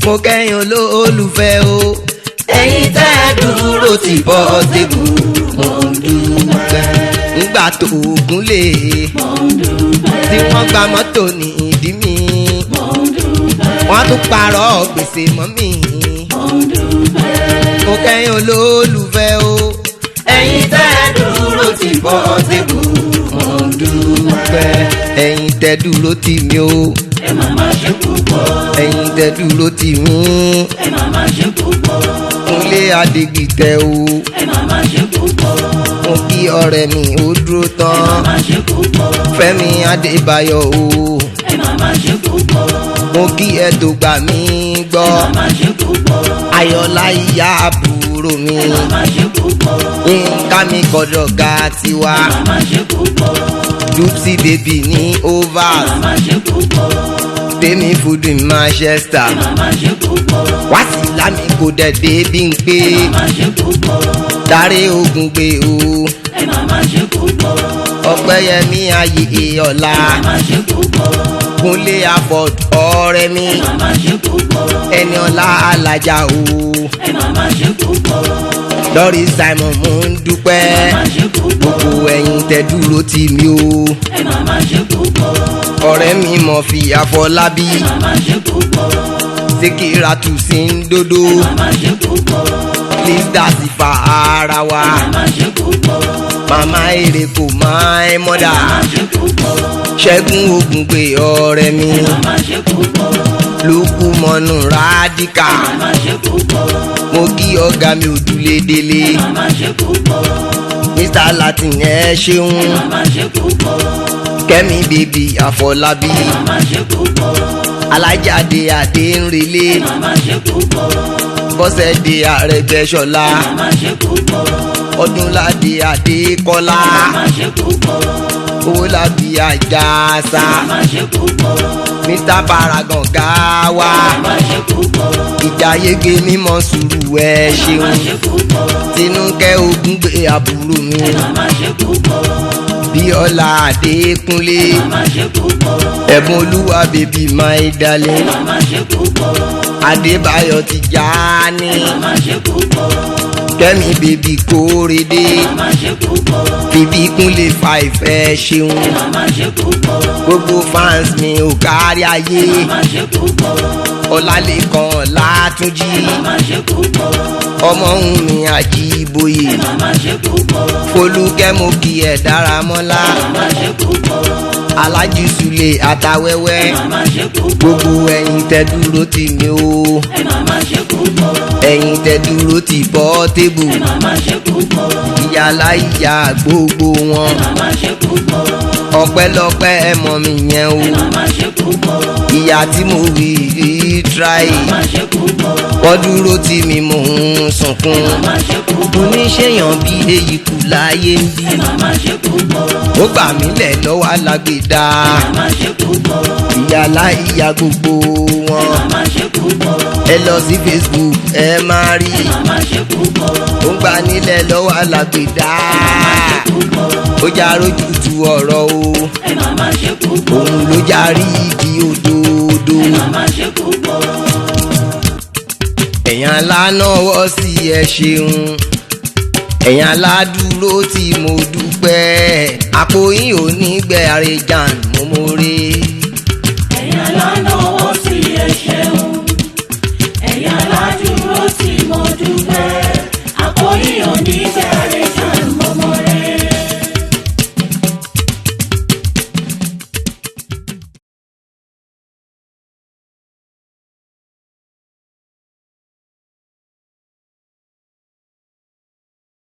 Mo kẹ́yìn olólùfẹ́ o. Ẹ̀yin tẹ́ ẹ dúró ti Portable, mo ń dúpẹ́. Ńgbà tó ogun lè Mo ń dúpẹ́. tí wọ́n gba mọ́tò ní ìdí mi. Mo ń dúpẹ́. Wọ́n tún parọ́ gbèsè mọ́ mi. Mo ń dúpẹ́. Mo kẹ́yìn olólùfẹ́ o. Ẹ̀yin tẹ́ ẹ dúró ti Portable, mo ń dúpẹ́. Ẹ̀yin tẹ́ dúró tì mí o. Ẹ má má ṣe púpọ̀. Ẹ̀yin tẹ́ dúró tì mí. Ẹ má má ṣe púpọ̀. Kúnlé Adégbìtẹ́ o. Ẹ má má ṣe púpọ̀. Mo kí ọ̀rẹ́ mi ó dúró Ẹ má tán. má ṣe púpọ̀. Fẹ́mi Adébáyọ̀ o. Ẹ má má ṣe púpọ̀. Mo kí ẹ tó gbà mí gbọ́. Ẹ má má ṣe púpọ̀. Ayọ̀lá ìyá àbúrò mi. Ẹ má má ṣe púpọ̀. Yínká mi gbọ́dọ̀ ga tiwa. Ẹ má má ṣe púpọ̀. Dupsy baby ní Ẹ overs. má má ṣe púpọ̀. Tèmi food in Manchester. Ẹ má má ṣe púpọ̀. Wá sí lámì kò dẹ̀ dé bí n pé. Ẹ má má ṣe púpọ̀. Dárí ogun gbé o. Ẹ má má ṣe púpọ̀. Ọpẹ́yẹmí ayé ọ̀la. Ẹ má má ṣe púpọ̀. Kúnlé Afọ̀d ọ̀rẹ́ mi. Ẹ má má ṣe púpọ̀. Ẹni ọlá alájà o. Ẹ má má ṣe púpọ̀. Lọ́rí Simon mo ń dúpẹ́. Ẹ má má ṣe púpọ̀. Gbogbo ẹ̀yin tẹ́ dúró tì mí o. Ẹ má má ṣe púpọ̀. Ọ̀rẹ́ mi mọ̀ fi Àfọlábí. Ẹ má má ṣe púpọ̀. Síkírátù sí ń dódó. Ẹ má má ṣe púpọ̀. Lísdà sì fa ara wa. Ẹ má má ṣe púpọ̀. Màmá èrè kò máa ń mọ́dà. Ẹ má má ṣe púpọ̀. Ṣẹ́gun Ògúngbè ọ̀rẹ́ mi. Ẹ má má ṣe púpọ̀. Lukumọ̀nù Rádíkà. Ẹ má má ṣe púpọ̀. Mo kí ọ̀gá mi Òdúlé délé. Ẹ má má ṣe púpọ̀. Mr Latin ẹ ṣeun. Ẹ má má ṣe púpọ̀. Kẹ́mi bèbí Àfọlábí. Ẹ má má ṣe púpọ̀. Alájáde Adé ń relé. Ẹ má má ṣe púpọ̀. Bọ́sẹ̀dé Àrẹ̀gbẹ́ṣọlá. Ẹ má má ṣe púpọ̀. Ọdúnládé Adékọ́lá. Ẹ má má ṣe púpọ̀. Owólabí Àjàsà. Ẹ má má ṣe púpọ̀. Mr Paragon Gáwá. Ẹ má má ṣe púpọ̀. Ìjà yege mímọ́ sùúrù ẹ Ẹ má ṣeun. má ṣe púpọ̀. Tinúkẹ́ Ògúngbè àbúrò mi. Ẹ má má ṣe púpọ̀. Bíọ́lá Adékúnlé. Ẹ má má ṣe púpọ̀. Ẹ̀bùn Olúwa bèbí my darling. Ẹ má má ṣe púpọ̀. Adébáyọ̀ Tìjání. Ẹ má má ṣe púpọ̀. Kẹ́mi bèbí Kórèdé. Ẹ má má ṣe púpọ̀. Bíbí Kúnlé five ẹ ṣeun. Ẹ má má ṣe púpọ̀. Gbogbo fans mi ò kárí ayé. Ẹ má má ṣe púpọ̀. Ọlálékan Látúnjí. Ẹ má má ṣe púpọ̀. Ọmọ òun mi Àjíbóyè. Ẹ má má ṣe púpọ̀. Folúkẹ́ mo kí ẹ Dáramọ́lá. Ẹ má má ṣe púpọ̀. Alájí Sule Àtàwẹ́wẹ́. Ẹ má má ṣe púpọ̀. Gbogbo ẹ̀yin tẹ́ dúró tì mí o. Ẹ má má ṣe púpọ̀. Ẹ̀yin tẹ́ dúró tì Portable. Ẹ má má ṣe púpọ̀. Ìyá láìyá gbogbo wọn. Ẹ má má ṣe púpọ̀. Ọpẹ́lọpẹ́ ẹ mọ̀ mi yẹn o. Ẹ má má ṣe púpọ̀. Ìyá tí mo wí rí try. Ẹ má má ṣe púpọ̀. Wọ́n dúró tì mí mò ń sunkún. Ẹ má má ṣe púpọ̀. Oníṣèyàn bí èyí kù láyé ń bí. Ẹ má má ṣe púpọ̀. Ó gbà mí lẹ̀ lọ́wọ́ alágbèdá. Ẹ má má ṣe púpọ̀. Ìyá láìyá gbogbo Ẹ wọn. má má ṣe púpọ̀. Ẹ lọ sí Facebook ẹ máa rí. Ẹ má má ṣe púpọ̀. Ó ń gbà nílẹ̀ lọ́wọ́ alágbèdá. Púpọ̀. Ó já rójú tu ọ̀rọ̀ o. Ẹ má má ṣe púpọ̀. Òun ló já rí igi òdòdó. Ẹ má má ṣe púpọ̀. Ẹ̀yin alánáwọ́ sí ẹ ṣeun. Ẹ̀yin aládùúró tí mo dúpẹ́. Àpò yín ò ní gbẹ àrẹjàn mo mórè. Ẹ̀yin alánáwọ́ sí ẹ ṣeun. Ẹ̀yin aládùúró tí mo dúpẹ́. Àpò yín ò ní gbẹ